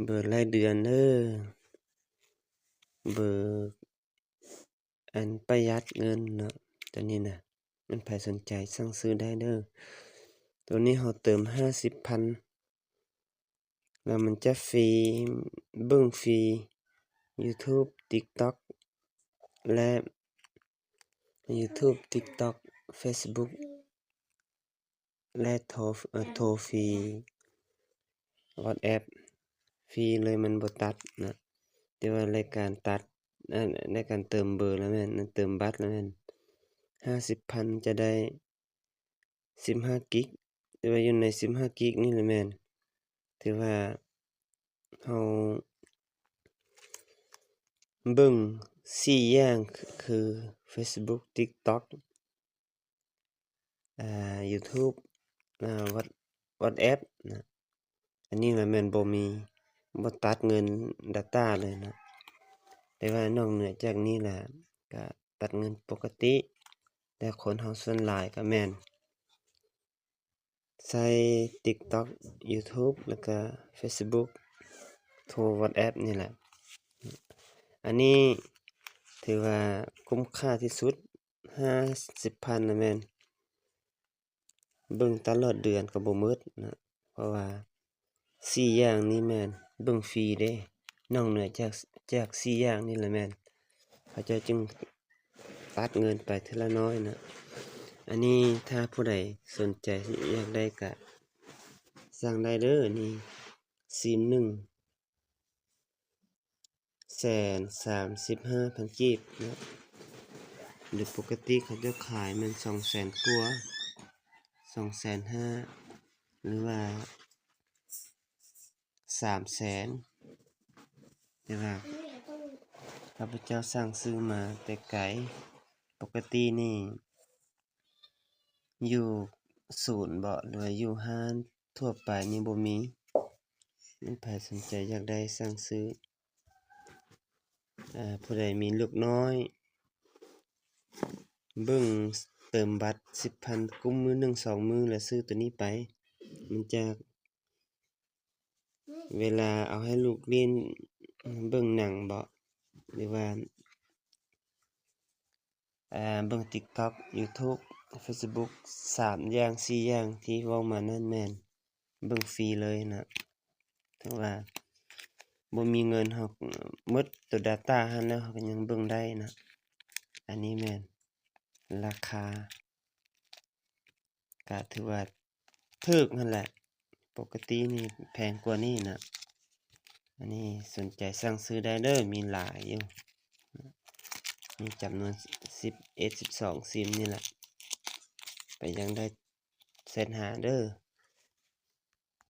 ເບີລາຍເດືອນເດີ ເບີອັນປະຢັດເງິນເນາະ ໂຕນີ້ນະ ມັນໃຜສົນໃຈສັ່ງຊື້ໄດ້ເດີ. ໂຕນີ້ເຮົາເຕີມຫ້າສິບພັນ ແລ້ວມັນຈະຟຣີ ເບິ່ງຟຣີ YouTube TikTok ແລະ YouTube TikTok Facebook ແລະ ໂທ ເອີ ໂທຟຣີ WhatsApp ຟຣີເລີຍ ມັນບໍ່ຕັດນະ. ແຕ່ວ່າລາຍການຕັດ ເອີ ລາຍການເຕີມເບີລະແມ່ນ ເຕີມບັດລະແມ່ນ ຫ້າສິບພັນ ຈະໄດ້ສິບຫ້າກິກ ແຕ່ວ່າຢູ່ໃນສິບຫ້າກິກນີ້ລະແມ່ນ ຖືວ່າເຮົາເບິ່ງສີ່ຢ່າງ ຄື Facebook TikTok ອ່າ YouTube ອ່າ What- WhatsApp ນະ. ອັນນີ້ລະແມ່ນບໍ່ມີ ບໍ່ຕັດເງິນ data ເລີຍນະ. ແຕ່ວ່ານອກເໜືອຈາກນີ້ລະກະຕັດເງິນປົກກະຕິ ແຕ່ຄົນເຮົາສ່ວນຫຼາຍກະແມ່ນໃຊ້ TikTok YouTube ແລ້ວກະ Facebook ໂທ WhatsApp ນີ້ແຫຼະ. ອັນນີ້ຖືວ່າຄຸ້ມຄ່າທີ່ສຸດ ຫ້າສິບພັນນະແມ່ນ ເບິ່ງຕະຫຼອດເດືອນກໍບໍ່ໝົດນະ ເພາະວ່າສີ່ຢ່າງນີ້ແມ່ນເບິ່ງຟຣີເດ້. ນອກເໜືອຈາກ ຈາກສີ່ຢ່າງນີ້ລະແມ່ນ ເຂົາເຈົ້າຈຶ່ງຕັດເງິນໄປເທື່ອລະໜ້ອຍນະ. ອັນນີ້ຖ້າຜູ້ໃດສົນໃຈຢາກໄດ້ກະສັ່ງໄດ້ເດີ. ນີ້ ຊິມໜຶ່ງ ແສນສາມສິບຫ້າພັນກີບເນາະ ໂດຍປົກກະຕິເຂົາເຈົ້າຂາຍແມ່ນສອງແສນກວ່າ ສອງແສນຫ້າ ຫຼືວ່າສາມແສນ ແຕ່ວ່າຂ້າພະເຈົ້າສັ່ງຊື້ມາແຕ່ໄກ. ປົກກະຕິນີ້ຢູ່ສູນເບາະ ຫຼືວ່າຢູ່ຮ້ານທົ່ວໄປນີ້ບໍ່ມີ. ແມ່ນໃຜສົນໃຈຢາກໄດ້ສັ່ງຊື້ ເອີ ຜູ້ໃດມີລູກນ້ອຍ ເບິ່ງເຕີມບັດສິບພັນ ກຸ້ມມື້ໜຶ່ງສອງມື້ ແລ້ວຊື້ໂຕນີ້ໄປ ມັນຈະ ເວລາເອົາໃຫ້ລູກຫຼິ້ນ ເບິ່ງໜັງເບາະ ຫຼືວ່າ ເບິ່ງ TikTok YouTube Facebook ສາມຢ່າງສີ່ຢ່າງທີ່ເວົ້າມານັ້ນແມ່ນເບິ່ງຟຣີເລີຍນະ. ເຖິງວ່າບໍ່ມີເງິນ ເຮົາໝົດໂຕ data ຫັ້ນແລ້ວ ເຮົາກໍຍັງເບິ່ງໄດ້ນະ. ອັນນີ້ແມ່ນລາຄາ ກະຖືວ່າຖືກຫັ້ນແຫຼະ ປົກກະຕິນີ້ແພງກວ່ານີ້ນະ. ອັນນີ້ສົນໃຈສັ່ງຊື້ໄດ້ເດີ ມີຫຼາຍຢູ່ ມີຈຳນວນສິບເອັດ ສິບສອງຊິມນີ້ແຫຼະ. ໄປຍັງໄດ້ແຊດຫາເດີ.